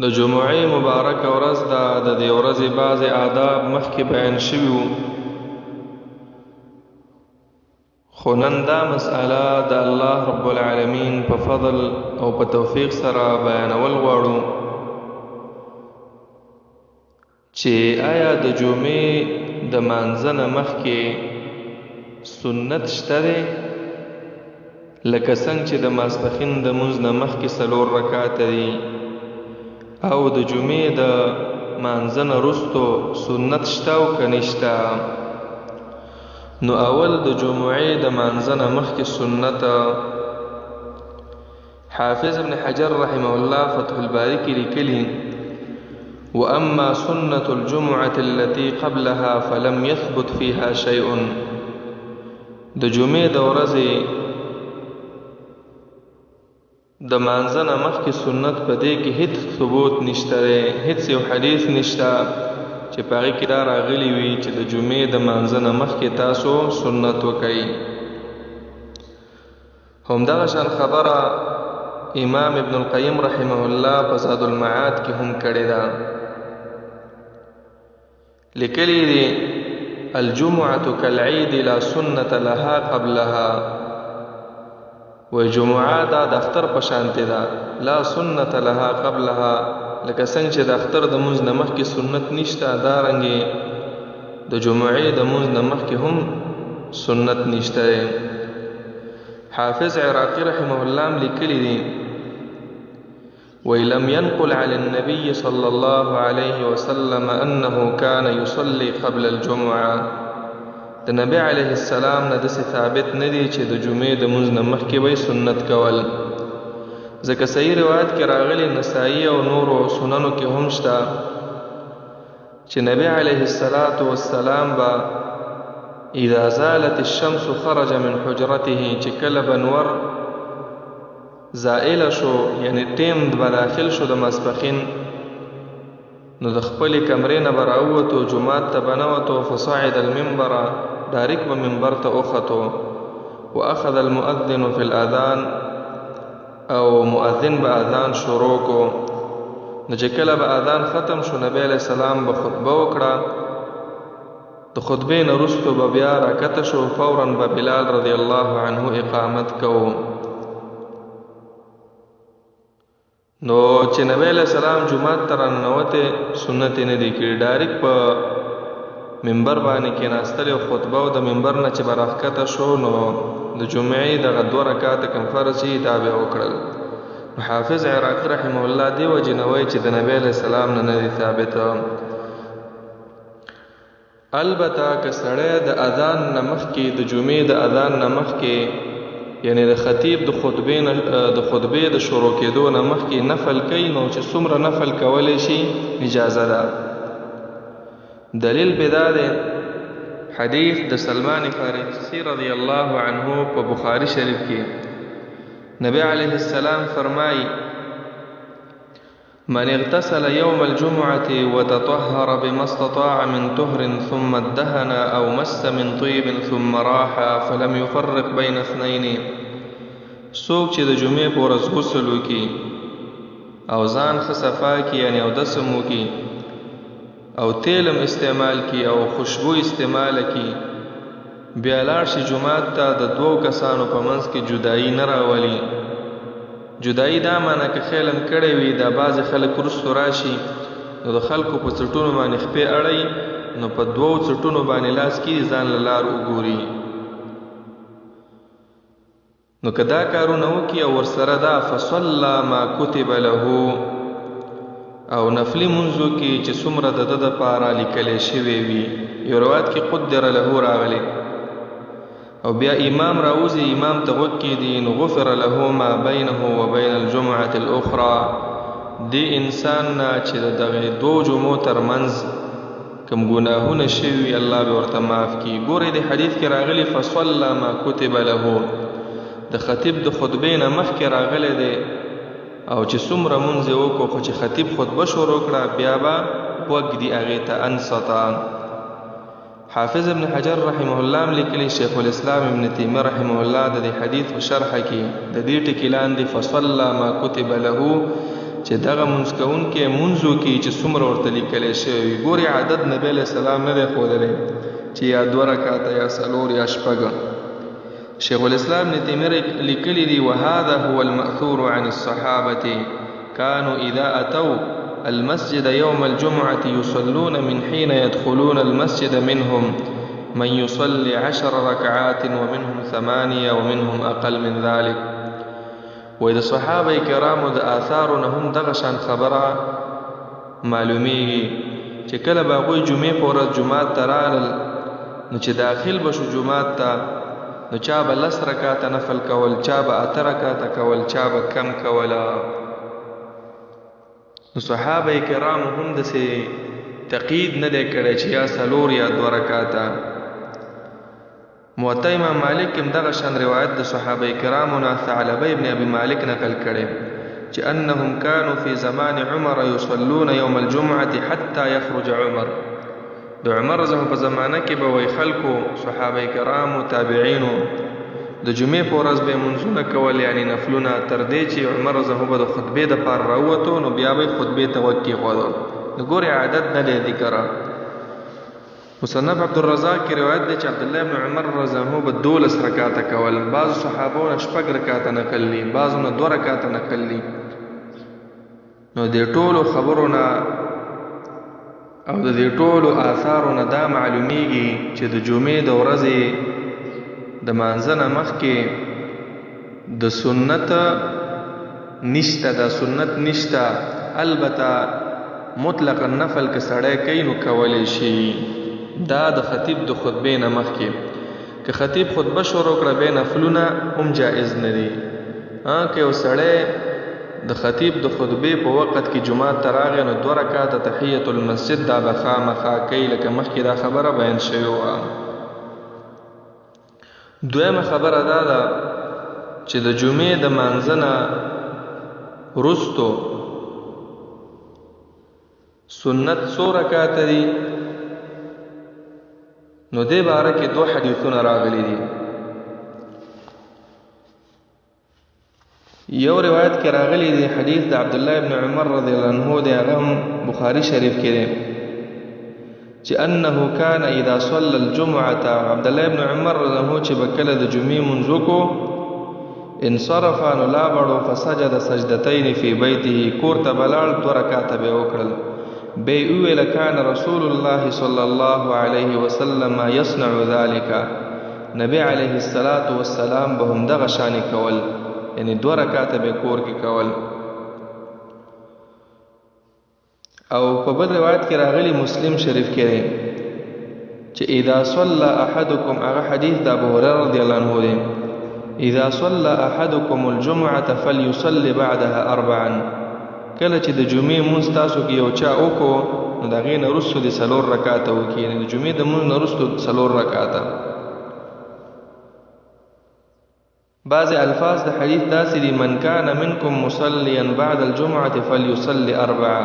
د جمعې مبارکه ورځ ده. د دې ورځې بعضې آداب مخکې بیان شوي وو، خو نن دا مسئله د الله رب العالمین په فضل او په توفیق سره بیانول غواړو چې آیا د جمعې د مانځه نه مخکې سنت شته دی، لکه څنګه چې د ماسپښین د مونځ نه مخکې څلور رکعته دي، او د جمعې د مانځه نه وروسته سنت شته او که نشته؟ نو اول د جمعې د مانځه نه مخکې سنت، حافظ ابن حجر رحمه الله فتح الباري کې لیکلي: واما سنة الجمعة التي قبلها فلم يثبت فيها شيء. د جمعې د ورځې د مانځه نه مخکې سنت، په دې کې هیڅ ثبوت نشته دی، هیڅ یو حدیث نشته چې په هغې کې دا راغلي وي چې د جمعې د مانځه نه مخکې تاسو سنت وکړئ. همدغه شان خبره امام ابن القیم رحمه الله په زاد المعاد کې هم کړې ده. لیکلي دي: الجمعة كالعيد لا سنة لها قبلها. وای جمعه دا د اختر په شانتې ده، لا سنت لها قبلها، لکه څنګه چې د اختر د مونځ نه مخکې سنت نشته، دارنګې د جمعې د مونځ نه مخکې هم سنت نشته دی. حافظ عراقي رحمه الله هم لیکلي دي، وی لم ينقل عن النبي صلى الله عليه وسلم أنه كان يصلي قبل الجمعة. د نبی علیه السلام نه داسې ثابت نه دی چې د جمعې د مونځ نه مخکې به سنت کول، ځکه صحیح روایت کې راغلي، نسائی او نورو سننو کې هم شته، چې نبی علیه الصلاة والسلام به اذا زالت الشمس خرج من حجرته، چې کله به نور زائل شو، یعنی ټیم به داخل شو د ماسپښین، نو د خپلې کمرې نه به راووتو، جومات ته به نوتو، فصعد المنبر، ډایرک به منبر ته وختو، واخذ المؤذن فی الاذان، او مؤذن به اذان شروع کو. نو چې کله به اذان ختم شو، نبی علیه السلام به خطبه وکړه، د خطبې نه وروسته به بیا راکته شو، فورا به بلال رضی الله عنه اقامت کوو. نو چې نبی علیه السلام جومات ته راننوتی، سنت یې نه دی کړي، ډایرک په منبر باندې کېناستلی او خطبه، او د منبر نه چې به راښکته شو، نو د جمعې دغه دوه رکعته کوم فرض چې دا به وکړل. نو حافظ عراقي رحمه الله دې وجې نه وایي چې د نبی علیه السلام نه نه دی ثابت. البته که سړی د اذان نه مخکې، د جمعې د اذان نه مخکې، یعنی د خطیب د خطبې نه، د خطبې د شروع کېدو نه مخکې نفل کوي، نو چې څومره نفل کولی شي اجازه ده. دلیل پې دا دی، حدیث د سلمان فارسی رضی الله عنه په بخاری شریف کې، نبی علیه السلام فرمایي: من اغتسل يوم الجمعة وتطهر بما استطاع من طهر ثم ادهن أو مس من طيب ثم راح فلم يفرق بين اثنين. څوک چې د جمعې په ورځ غسل وکړي او ځان ښه صفا کړي، یعنې اودس هم وکړي او تیل هم استعمال کړي او خوشبو استعمال کړي، بیا لاړ شي جومات ته، د دوو کسانو په منځ کې جدایي نه راولي. جدایي دا معنی که خیال هم کړی وي، دا بعضې خلک وروستو راشي نو د خلکو په څټونو باندې خپې اړوي، نو په دوو څټونو باندې لاس کېږي، ځان له لار وګوري. نو که دا کارونه وکړي او ورسره دا فصلی ما کتب له، او نفلي مونځ وکړي چې څومره د ده دپاره لیکلی شوی وي، یو روایت کې قدر له راغلی، او بیا امام راوځي، امام ته غوږ کېږدي، نو غفر له ما بینه وبین الجمعة الاخرى. دې انسان نه چې د دغې دوو جمعو ترمنځ کوم ګناهونه شوي وي، الله به ورته معاف کړي. ګورئ، د حدیث کې راغلي فصلى ما کتب له، د خطیب د خطبې نه مخکې راغلی دی، او چې څومره مونځ یې وکړو، خو چې خطیب خطبه شروع کړه، بیا به غوږ دي هغې ته، انصته. حافظ ابن حجر رحمه الله هم لیکلي، شیخ الاسلام ابن تیمیه رحمه الله د دې حدیث په شرح کې د دې ټکي لاندې فصلى ما کتب له، چې دغه مونځ کوونکی مونځ وکړي چې څومره ورته لیکلی شوی وي. ګورې عدد نبی علیه السلام نه دی ښودلی چې یا دوه رکعته یا څلور یا شپږ. شیخ الاسلام ابن تیمیه لیکلی دی وهذا هو المأثور عن الصحابة كانوا إذا أتوا المسجد يوم الجمعة يصلون من حين يدخلون المسجد منهم من يصلي 10 ركعات ومنهم 8 ومنهم أقل من ذلك. وای د صحابه کرامو د آثارو نه هم دغه شان خبره معلومیږي چې کله به هغوی جمعې په ورځ جومات ته راغلل نو چې داخل به شو جومات ته نو چا به 10 رکعته نفل کول، چا به 8 رکعته کول، چا به کم کوله. نو صحابه کرامو هم داسې تقید نه دی کړی چې یا 4 یا 2 رکعته. موطا امام مالک هم دغه شان روایت د صحابه کرامو نه ثعلبه ابن ابي مالک نقل کړی چې انهم كانوا في زمان عمر يصلون يوم الجمعة حتى يخرج عمر. د عمر رضی الله په زمانه کې به وای خلکو صحابه کرامو تابعینو د جمعې په ورځ به منځونه کول، یعنی نفلونه، تر دې چې عمر رضی الله به د خطبې د پاره راووتو نو بیا به خطبې ته غوږ کېښودو. نو ګورې عادت نه دی ذکر. مصنف عبدالرزاق کې روایت دی چې عبدالله ابن عمر رضی الله عنه به 12 رکعته کول، بعضو صحابو نه 6 رکعته نقل دي، بعضو نه 2 رکعته نقل دي. نو دې ټولو خبرو نه او د دې ټولو آثارو نه دا معلومیږي چې د جمعې د ورځې د مانځه نه مخکې د سنت نشته، دا سنت نشته. البته مطلق النفل که سړی کوي نو کولی شي. دا د خطیب د خطبې نه مخکې که خطیب خطبه شروع کړه بیا نفلونه هم جائز نه دي. که یو سړی د خطیب د خطبې په وخت کې جومات ته راغی نو 2 رکعته تحیة المسجد دا به خامخا کوي، لکه مخکې دا خبره بیان شوې وه. دویمه خبره دا ده چې د جمعې د مانځه نه وروستو سنت څو رکعته دي؟ نو دې باره کې 2 حدیثونه راغلي دي. یو روایت کې راغلی دی حدیث د عبدالله ابن عمر رضی الله عنه دی، هغه هم بخاري شریف کې دی چې انه كان اذا صلى الجمعة، عبدالله ابن عمر رضی الله عنه چې به کله د جمعې مونځ وکړو انصرف نو لا بړو فسجد سجدتين في بيته، کور ته به لاړ 2 رکعته به یې وکړل. به یې وویل كان رسول الله صلى الله عليه وسلم يصنع ذلك، نبی علیه الصلاة والسلام به هم دغه شانې کول، یعنی 2 رکعته به کور کې کول. او په بل روایت کې راغلی مسلم شریف کې دی چې اذا صلى احدكم، هغه حدیث د ابو هريره رضی الله عنه دی، اذا صلى احدكم الجمعة فليصلي بعدها 4، کله چې د جمعې مونځ تاسو کې یو چا وکړو نو د هغې نه وروسته دې 4 رکعته وکړي، یعنې د جمعې د مونځ نه وروسته 4 رکعته. بعض الفاظ د حدیث داسې دي من کان منکم مصلیا بعد الجمعة فلیصلي 4،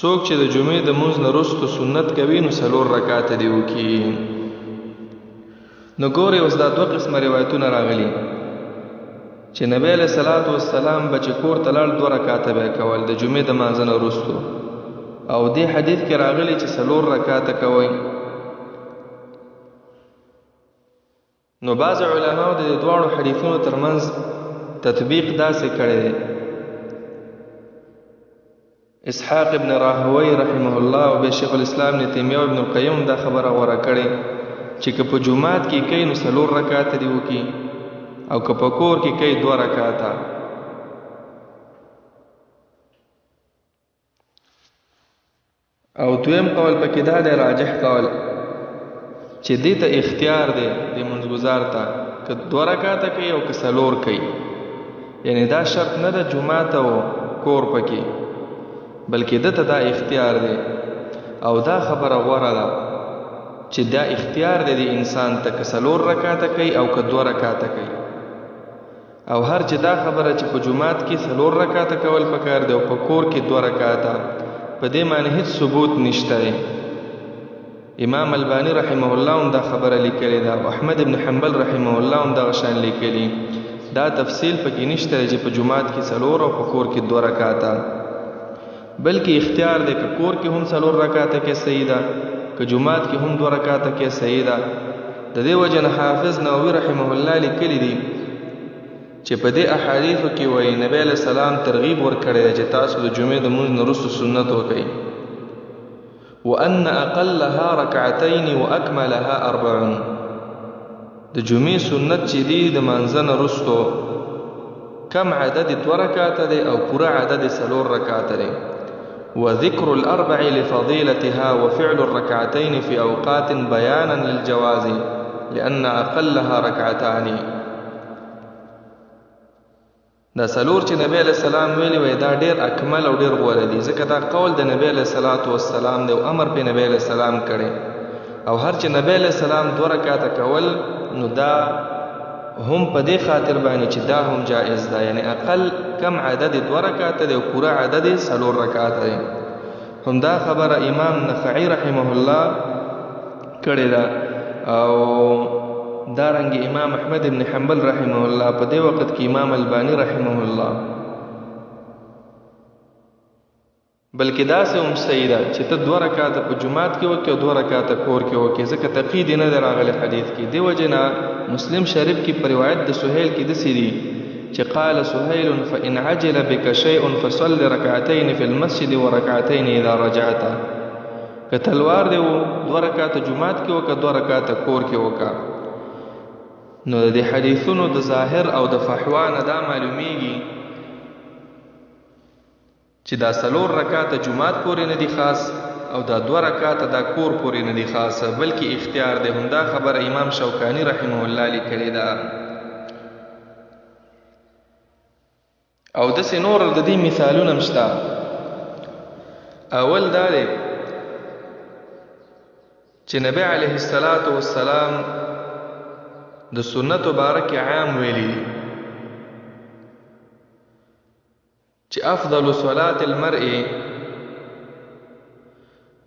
څوک چې د جمعې د مونځ نه وروسته سنت کوي نو 4 رکعته دې وکړي. نو ګورئ اوس دا 2 قسمه روایتونه راغلي چې نبی علیه الصلاة والسلام به چې کور ته لاړ 2 رکعته به یې کول د جمعې د مانځه نه وروسته، او دې حدیث کې راغلي چې 4 رکعته کوئ. نو بعض علماو د دې دواړو حدیثونو ترمنځ تطبیق داسې کړی دی. اسحاق ابن راهوی رحمه الله او بیا شیخ الاسلام ابن تیمیه او ابن القیم دا خبره غوره کړې چې که په جومات کې کوي نو 4 رکعته دې وکړي او که په کور کې کوي 2 رکعته. او دویم قول پکې دا دی راجح قول چې دې ته اختیار دی د منځګزار ته که 2 رکعته کوي او که 4 کوي، یعنی دا شرط نه ده جومات او کور پکې، بلکې ده ته دا اختیار دی. او دا خبره غوره ده چې دا اختیار دی د انسان ته که 4 رکعته کوي او که 2 رکعته کوي. او هر چې دا خبره چې په جومات کې 4 رکعته کول پکار دی او په کور کې 2 رکعته، په دې معنی هیڅ ثبوت نشته دی. امام البانی رحمه الله هم دا خبره لیکلې ده او احمد ابن حنبل رحمه الله هم دغه شان لیکلي دا تفصیل پکې نشته چې په جماعت کې څلور او په کور کې دوه رکعاته، بلکې اختیار دی که کور کې هم څلور رکعاته کې صحیح ده، که جماعت کې هم دوه رکعاته کې صحیح ده. د دې وجه نه حافظ نووي رحمه الله لیکلي دي چې په دې احادیثو کې وایي نبی علیه السلام ترغیب ورکړی دی چې تاسو د جمعې د مونځ نه وروسته سنت وکړئ، وان اقلها رکعتین واکملها اربع. د جمعې سنت چې دی د مانځه نه وروسته کم عدد دوه رکعته دی او پوره عدد څلور رکعته دی. وذكر الأربع لفضيلتها وفعل الركعتين في أوقات بيانا للجواز لأن أقلها ركعتان. دا څلور چې نبی علیه السلام ویلي وای دا ډېر اکمل او ډېر غوره دي، ځکه دا قول د نبی علیه الصلاة والسلام دی او امر پې نبی علیه السلام کړی، او هر چې نبی علیه السلام دوه رکعته کول نو دا هم په دې خاطر باندې چې دا هم جائز ده، یعنی اقل کم عدد دوه رکعته دی او پوره عدد څلور رکعته دی. همدا خبره امام نخعي رحمه الله کړې ده، او دارنګ امام احمد ابن حنبل رحمه الله په دې وخت کې امام الباني رحمه الله. بلکې داسې هم صحیح ده چې ته دوه رکعاته په جومات کې وکړې او دوه رکعاته کور کې وکړې، ځکه تقید نه دی راغلی حدیث کې. دې وجې نه مسلم شریف کې په روایت د سهیل کې داسې دي چې قال سهیل فإن عجل بك شيء فصل ركعتين في المسجد وركعتين إذا رجعت. که تلوار دی و دوه رکعاته جومات کې وکړه، دوه رکعاته کور کې وکړه. نو د دې حدیثونو د ظاهر او د فحوا نه دا معلومیږي چې دا څلور رکعاته جومات پورې نه دي خاص او دا دوه رکعاته دا کور پورې نه دي خاص، بلکې اختیار دی. همدا خبره امام شوکاني رحمه الله لیکلې ده. او داسې نور د دې مثالونه هم شته. اول دا دی چې نبی علیه الصلاة والسلام د سنت مبارک عام ویلي دي چې افضل صلاة المرء،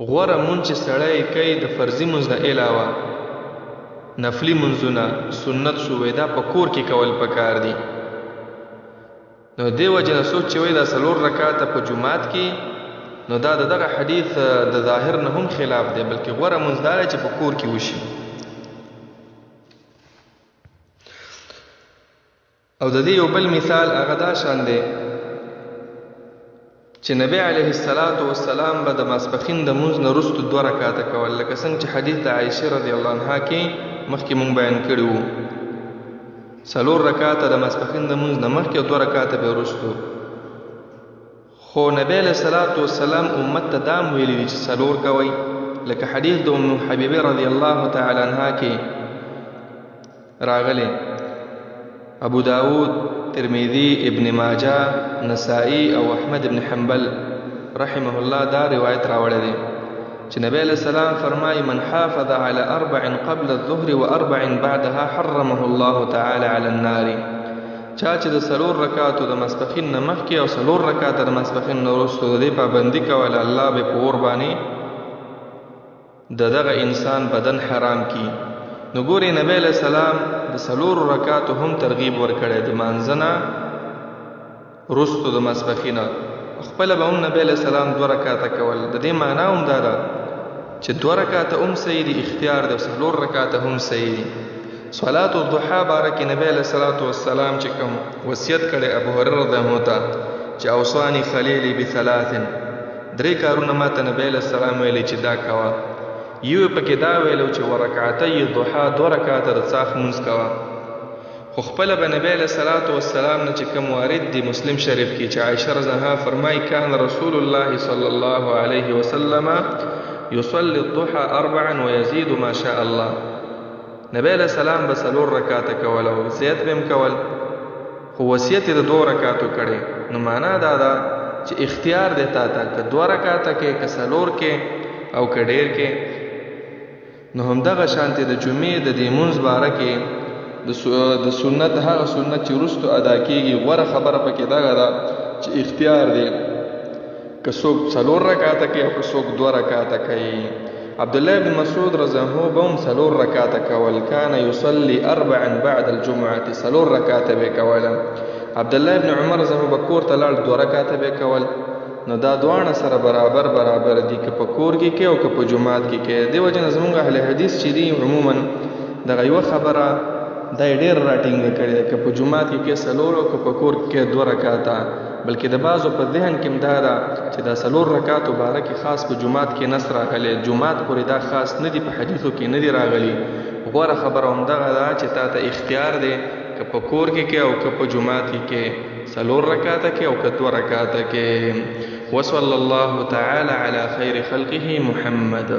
غوره مونځ چې سړی کوي د فرضي مونځ نه علاوه نفلي مونځونه سنت شو، وایي دا په کور کې کول پکار دي. نو دې وجې نه څوک چې وایي دا څلور رکعته په جومات کې، نو دا د دغه حدیث د ظاهر نه هم خلاف دی، بلکې غوره مونځ دا دی چې په کور کې وشي. او د دې یو بل مثال هغه دا شان دی چې نبی علیه الصلاة والسلام به د ماسپښین د مونځ نه وروسته دوه رکعته کول، لکه څنګه چې حدیث د عایشې رضی الله عنها کې مخکې مونږ بیان کړي وو. څلور رکعته د ماسپښین د مونځ نه مخکې او دوه رکعته بیا وروسته. خو نبی علیه الصلاة والسلام امت ته دا هم ویلي دي چې څلور کوئ، لکه حدیث د ام حبیبې رضی الله تعالی عنها کې راغلی، ابو داود، ترمذي، ابن ماجه، نسائی او احمد ابن حنبل رحمه الله دا روایت راوړی دی چې نبی علیه السلام فرمایي من حافظ على اربع قبل الظهر واربع بعدها حرمه الله تعالی على النار. چا چې د څلور رکعاتو د ماسپښین نه مخکې او څلور رکعاته د ماسپښین نه وروسته د دې پابندي کوله، الله به په اور باندې د دغه انسان بدن حرام کی. نو ګورې نبی علیه السلام د څلورو رکعاتو هم ترغیب ورکړی د مانځه نه وروسته د ماسپښینه. خپله به هم نبی علیه السلام دوه رکعاته کول. د دې معنا هم دا ده چې دوه رکعاته هم صحیح دي، اختیار دی، او څلور رکعاته هم صحیح دي. صلاة الضحى باره کې نبی علیه الصلاة والسلام چې کوم وصیت کړی ابو هريره رضی الله عنه ته چې اوصاني خلیلي بثلاث، درې کارونه ما ته نبی علیه السلام ویلي چې دا کوه. یو یې پکې دا ویلو چې ورکعتي الضحى، دوه رکعاته د څاښت لمونځ کوه. خو خپله به نبی علیه الصلاة والسلام نه چې کوم وارد دی مسلم شریف کې چې عایشه رضی الله عنها فرمایي کان رسول الله صلی الله علیه وسلم يصلي الضحى اربعا ويزيد ما شاء الله. نبی علیه السلام به څلور رکعاته کول او زیات به هم کول، خو وصیت یې د دوو رکعاتو کړی. نو معنا دا ده چې اختیار دی تا ته، که دوه رکعاته کې، که څلور کې، او که ډېر کې. نو همدغه شانتې د جمعې د دې مونځ باره کې د سنت هغه سنت چې وروسته ادا کېږي، غوره خبره پکې دغه ده چې اختیار دی، که څوک څلور رکعاته کوي او که څوک دوه رکعاته کوي. عبد الله بن مسعود رضی الله عنه به هم څلور رکعته کول، کان یصلي اربعا بعد الجمعة، څلور رکعته به کول. عبد الله بن عمر رضی الله عنه به کور ته لاړ، دوه رکعته به کول. نو دا دواړه سره برابر برابر دي، که په کور کې کې او که په جومات کې کې. دې وجه نه زمونږ اهل حدیث چې دي عموما دغه یوه خبره دا یې ډېره راټینګه کړې ده، که په جومات کې کې څلور او که په کور کې کې دوه رکعته. بلکې د بعضو په ذهن کې هم دا ده چې دا څلور رکعاتو باره کې خاص په جومات کې نص راغلی، جومات پورې دا خاص نه دي، په حدیثو کې نه دي راغلي. غوره خبره همدغه ده چې تا ته اختیار دی که په کور کې کې او که په جومات کې کې، څلور رکعته کې او که دوه رکعته کې. وصلی الله تعالی علی خیر خلقه محمد.